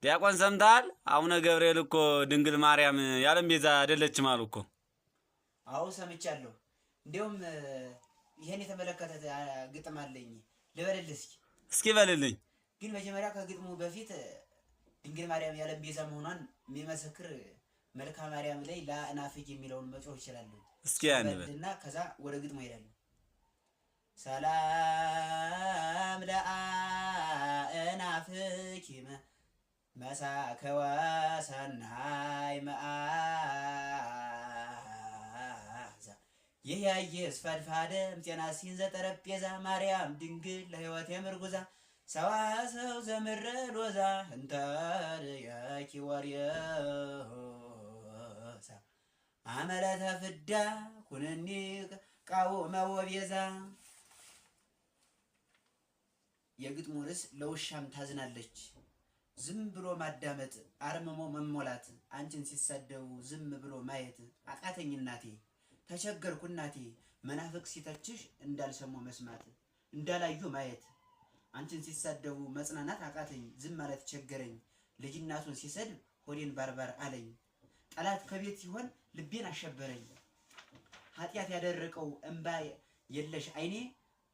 ዲያቆን ሰምተሃል? አቡነ ገብርኤል እኮ ድንግል ማርያም የዓለም ቤዛ አይደለችም አሉ እኮ። አዎ ሰምቻለሁ። እንዲያውም ይሄን የተመለከተ ግጥም አለኝ፣ ልበልልህ እስኪ። እስኪ በልልኝ። ግን መጀመሪያ ከግጥሙ በፊት ድንግል ማርያም የዓለም ቤዛ መሆኗን የሚመሰክር መልካ ማርያም ላይ ለአናፍቅ የሚለውን መጮህ ይችላሉ። እስኪ ያን በል። እና ከዛ ወደ ግጥሙ እሄዳለሁ። ሰላም ለአእናፍኪ መሳከ ወሰናይ መዓዛ ይህ ፈድፋደ እምጤና ሲን ዘጠረጴዛ ማርያም ድንግል ለሕይወት የምርጉዛ ሰዋሰው ዘምረ ሎዛ እንተርየኪ ወርየሆሳ አመለተ ፍዳ ኩነኒ ቃውመ ወቤዛ። የግጥሙ ርዕስ ለውሻም ታዝናለች። ዝም ብሎ ማዳመጥ፣ አርምሞ መሞላት፣ አንቺን ሲሳደቡ ዝም ብሎ ማየት አቃተኝ እናቴ፣ ተቸገርኩ እናቴ። መናፍቅ ሲተችሽ እንዳልሰሙ መስማት፣ እንዳላዩ ማየት፣ አንቺን ሲሳደቡ መጽናናት አቃተኝ፣ ዝም ማለት ቸገረኝ። ልጅ እናቱን ሲሰድብ ሆዴን ባርባር አለኝ። ጠላት ከቤት ሲሆን ልቤን አሸበረኝ። ኃጢአት ያደረቀው እምባ የለሽ አይኔ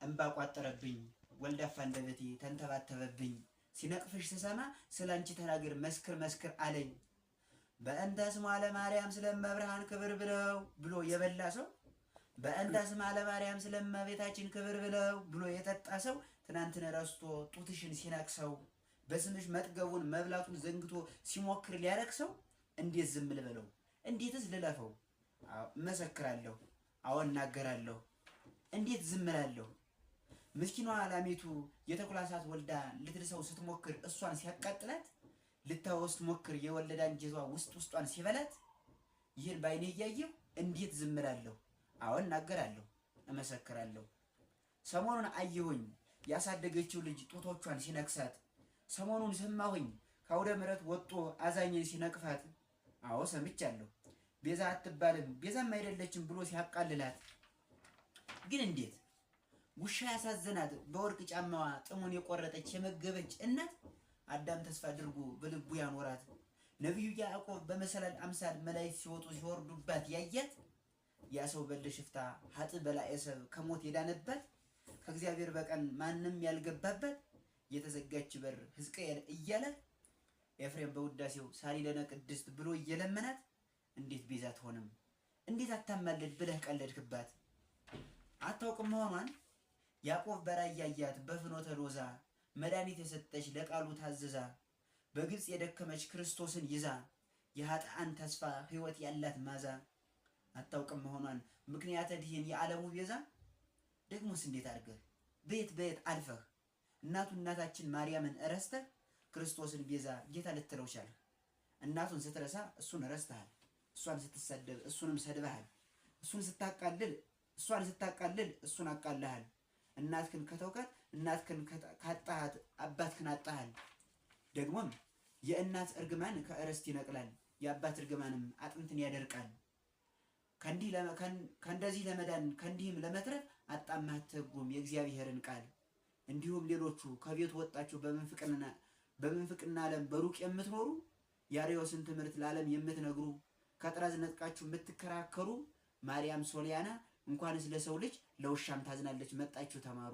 እምባ ቋጠረብኝ። ወልዳፋ አንደበቴ ተንተባተበብኝ። ሲነቅፍሽ ስሰማ ስለ አንቺ ተናግር መስክር መስክር አለኝ። በእንተ ስሟ ለማርያም ስለመብርሃን ክብር ብለው ብሎ የበላ ሰው፣ በእንተ ስሟ ለማርያም ስለመቤታችን ክብር ብለው ብሎ የጠጣ ሰው ትናንትን ረስቶ ጡትሽን ሲነክሰው፣ በስምሽ መጥገቡን መብላቱን ዘንግቶ ሲሞክር ሊያረክሰው እንዴት ዝም ልበለው? እንዴትስ ልለፈው? እመሰክራለሁ፣ አዎ እናገራለሁ። እንዴት ዝም እላለሁ? ምስኪኗ ላሚቱ የተኩላ እሳት ወልዳ ልትልሰው ስትሞክር እሷን ሲያቃጥላት፣ ልታወስ ስትሞክር የወለደ አንጀቷ ውስጥ ውስጧን ሲበላት፣ ይህን ባይኔ እያየሁ እንዴት ዝም እላለሁ? አዎ እናገራለሁ፣ እመሰክራለሁ። ሰሞኑን አየሁኝ ያሳደገችው ልጅ ጡቶቿን ሲነክሳት። ሰሞኑን ሰማሁኝ ከአውደ ምሕረት ወጥቶ አዛኝን ሲነቅፋት። አዎ ሰምቻለሁ። ቤዛ አትባልም ቤዛም አይደለችም ብሎ ሲያቃልላት። ግን እንዴት ውሻ ያሳዘናት በወርቅ ጫማዋ ጥሙን የቆረጠች የመገበች እናት አዳም ተስፋ አድርጎ በልቡ ያኖራት፣ ነቢዩ ያዕቆብ በመሰላል አምሳል መላእክት ሲወጡ ሲወርዱባት ያያት፣ ያ ሰው በል ሽፍታ ሀጥ በላዔ ሰብ ከሞት የዳነባት፣ ከእግዚአብሔር በቀን ማንም ያልገባባት የተዘጋች በር ሕዝቅኤል እያላት፣ ኤፍሬም በውዳሴው ሳሊለነ ቅድስት ብሎ እየለመናት እንዴት ቤዛ አትሆንም? እንዴት አታማልድ ብለህ ቀለድክባት? አታውቅም መሆኗን ያዕቆብ በራእይ ያያት በፍኖተ ሎዛ መድኃኒት የሰጠች ለቃሉ ታዝዛ፣ በግብፅ የደከመች ክርስቶስን ይዛ፣ የኃጥአን ተስፋ ሕይወት ያላት ማዛ አታውቅም መሆኗን ምክንያተ ድኅን የዓለሙ ቤዛ። ደግሞስ እንዴት አድርገህ በየት በየት አልፈህ እናቱ እናታችን ማርያምን እረስተህ ክርስቶስን ቤዛ ጌታ ልትለው ቻልህ? እናቱን ስትረሳ እሱን ረስተሃል። እሷን ስትሰደብ እሱንም ሰድበሃል። እሱን ስታቃልል እሷን ስታቃልል እሱን አቃልሃል። እናትክን ከተውካት፣ እናትክን ካጣሃት አባትክን አጣሃል። ደግሞም የእናት እርግማን ከእርስት ይነቅላል፣ የአባት እርግማንም አጥንትን ያደርቃል። ከእንደዚህ ለመዳን ከእንዲህም ለመትረፍ አጣማህ አትተርጉም የእግዚአብሔርን ቃል። እንዲሁም ሌሎቹ ከቤቱ ወጣችሁ በምንፍቅና ዓለም በሩቅ የምትኖሩ፣ የአርዮስን ትምህርት ለዓለም የምትነግሩ፣ ከጥራዝ ነጥቃችሁ የምትከራከሩ፣ ማርያም ሶሊያና እንኳንስ ለሰው ልጅ ለውሻም ታዝናለች፣ መጣችሁ ተማሩ።